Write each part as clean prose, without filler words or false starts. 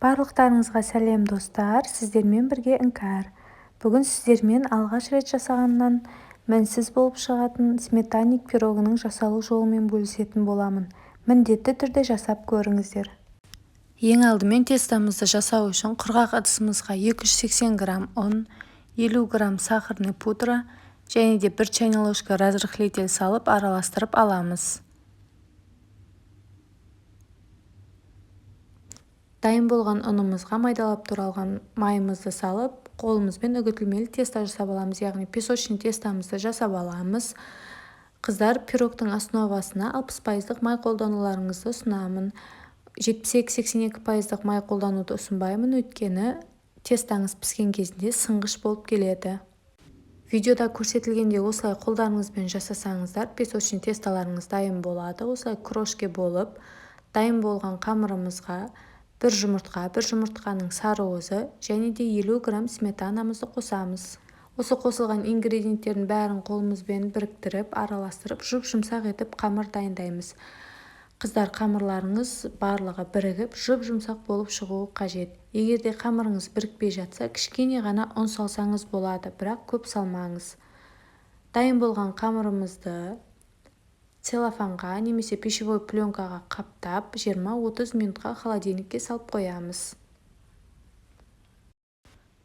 Барлықтарыңызға сәлем, достар! Сіздермен бірге Іңкәр. Бүгін сіздермен алғаш рет жасағаннан мінсіз болып шығатын сметанник пирогының жасалу жолымен бөлісетін боламын. Міндетті түрде жасап көріңіздер. Ең алдымен тестомызды жасау үшін құрғақ ыдысымызға 280 грамм ұн, 50 грамм сахарный пудра және де 1 чайный ложка разрыхлитель салып, араластырып аламыз. Дайын болған ұнымызға майдалап туралған майымызды салып, қолымызбен үгітілмелі тесто жасап аламыз, яғни песочный тестомызды жасап аламыз. Қыздар, пирогтың основасына 60 пайыздық май қолдануларыңызды ұсынамын. 72-82 пайыздық май қолдануды ұсынбаймын, өйткені тестаңыз піскен кезінде сынғыш болып келеді. Видеода көрсетілгендей, осылай қолдарыңызбен жасасаңыздар, песочный тестоларыңыз дайын болады. Осылай крошки болып дайын болған қамырымызға бір жұмыртқа, бір жұмыртқаның сары уызы және де 50 грамм сметанамызды қосамыз. Осы қосылған ингредиенттердің бәрін қолымызбен біріктіріп, араластырып, жұп-жұмсақ етіп қамыр дайындаймыз. Қыздар, қамырларыңыз барлығы бірігіп, жұп-жұмсақ болып шығуы қажет. Егер де қамырыңыз бірікпей жатса, кішкене ғана ұн салсаңыз болады, бірақ көп салмаңыз. Дайын болған қамырымызды целлофанға немесе пищевой пленкаға қаптап, 20-30 минутқа холодильникке салып қоямыз.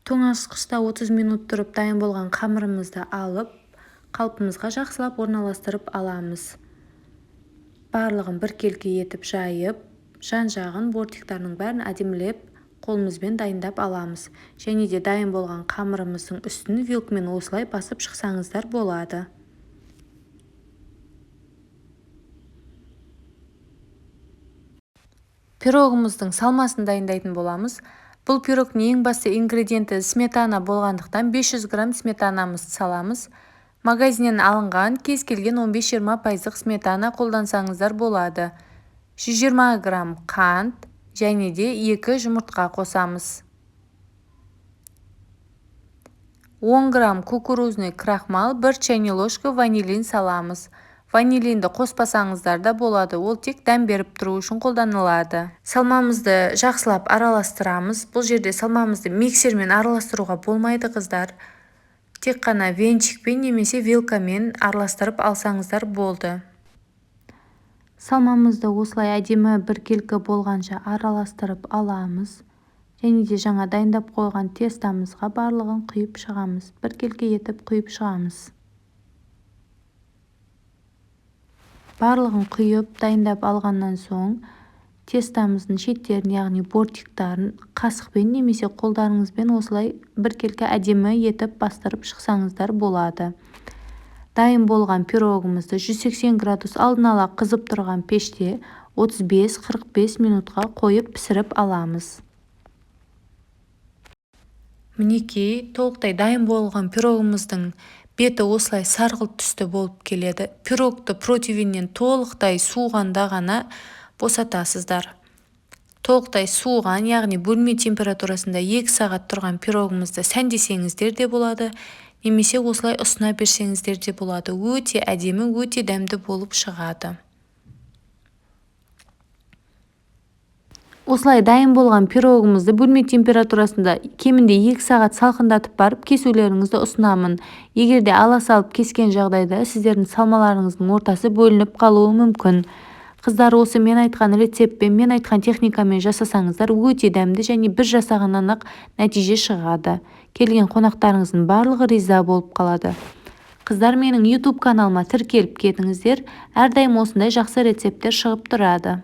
Тоңазытқышта 30 минут тұрып, дайын болған қамырымызды алып, қалпымызға жақсылап орналастырып аламыз. Барлығын біркелкі етіп жайып, жан-жағын, бортиктарының бәрін әдемілеп қолымызбен дайындап аламыз. Және де дайын болған қамырымыздың үстін вилкамен осылай басып шықсаңыздар болады. Пирогымыздың салмасын дайындайтын боламыз. Бұл пирогтың ең басты ингредиенті сметана болғандықтан, 500 грамм сметанамызды саламыз. Магазиннен алынған кез келген 15-20 пайыздық сметана қолдансаңыздар болады. 120 грамм қант және де 2 жұмыртқа қосамыз. 10 грамм кукурузный крахмал, 1 чайный ложка ванилин саламыз. Ванилинді қоспасаңыздар да болады, ол тек дәм беріп тұру үшін қолданылады. Салмамызды жақсылап араластырамыз. Бұл жерде салмамызды миксермен араластыруға болмайды, қыздар. Тек қана венчикпен немесе вилкамен араластырып алсаңыздар болды. Салмамызды осылай әдемі біркелкі болғанша араластырып аламыз. Және де жаңа дайындап қойған тестомызға барлығын құйып шығамыз. Біркелкі етіп құйып шығамыз. Барлығын құйып, дайындап алғаннан соң, тестомыздың шеттерін, яғни бортиктарын қасықпен немесе қолдарыңызбен осылай біркелкі әдемі етіп бастырып шықсаңыздар болады. Дайын болған пирогымызды 180 градус алдын ала қызып тұрған пеште 35-45 минутқа қойып, пісіріп аламыз. Мінекей, толықтай дайын болған пирогымыздың беті осылай сарғылт түсті болып келеді. Пирогты противеннен толықтай суығанда ғана босатасыздар. Толықтай суыған, яғни бөлме температурасында 2 сағат тұрған пирогымызды сәндесеңіздер де болады немесе осылай ұсына берсеңіздер де болады. Өте әдемі, өте дәмді болып шығады. Осылай дайын болған пирогымызды бөлме температурасында кемінде 2 сағат салқындатып барып кесулеріңізді ұсынамын. Егер де ала салып кескен жағдайда, сіздердің салмаларыңыздың ортасы бөлініп қалуы мүмкін. Қыздар, осы мен айтқан рецептпен, мен айтқан техникамен жасасаңыздар, өте дәмді және бір жасағаннан ақ нәтиже шығады. Келген қонақтарыңыздың барлығы риза болып қалады. Қыздар, менің YouTube каналыма тіркеліп кетіңіздер. Әрдайым осындай жақсы рецепттер шығып тұрады.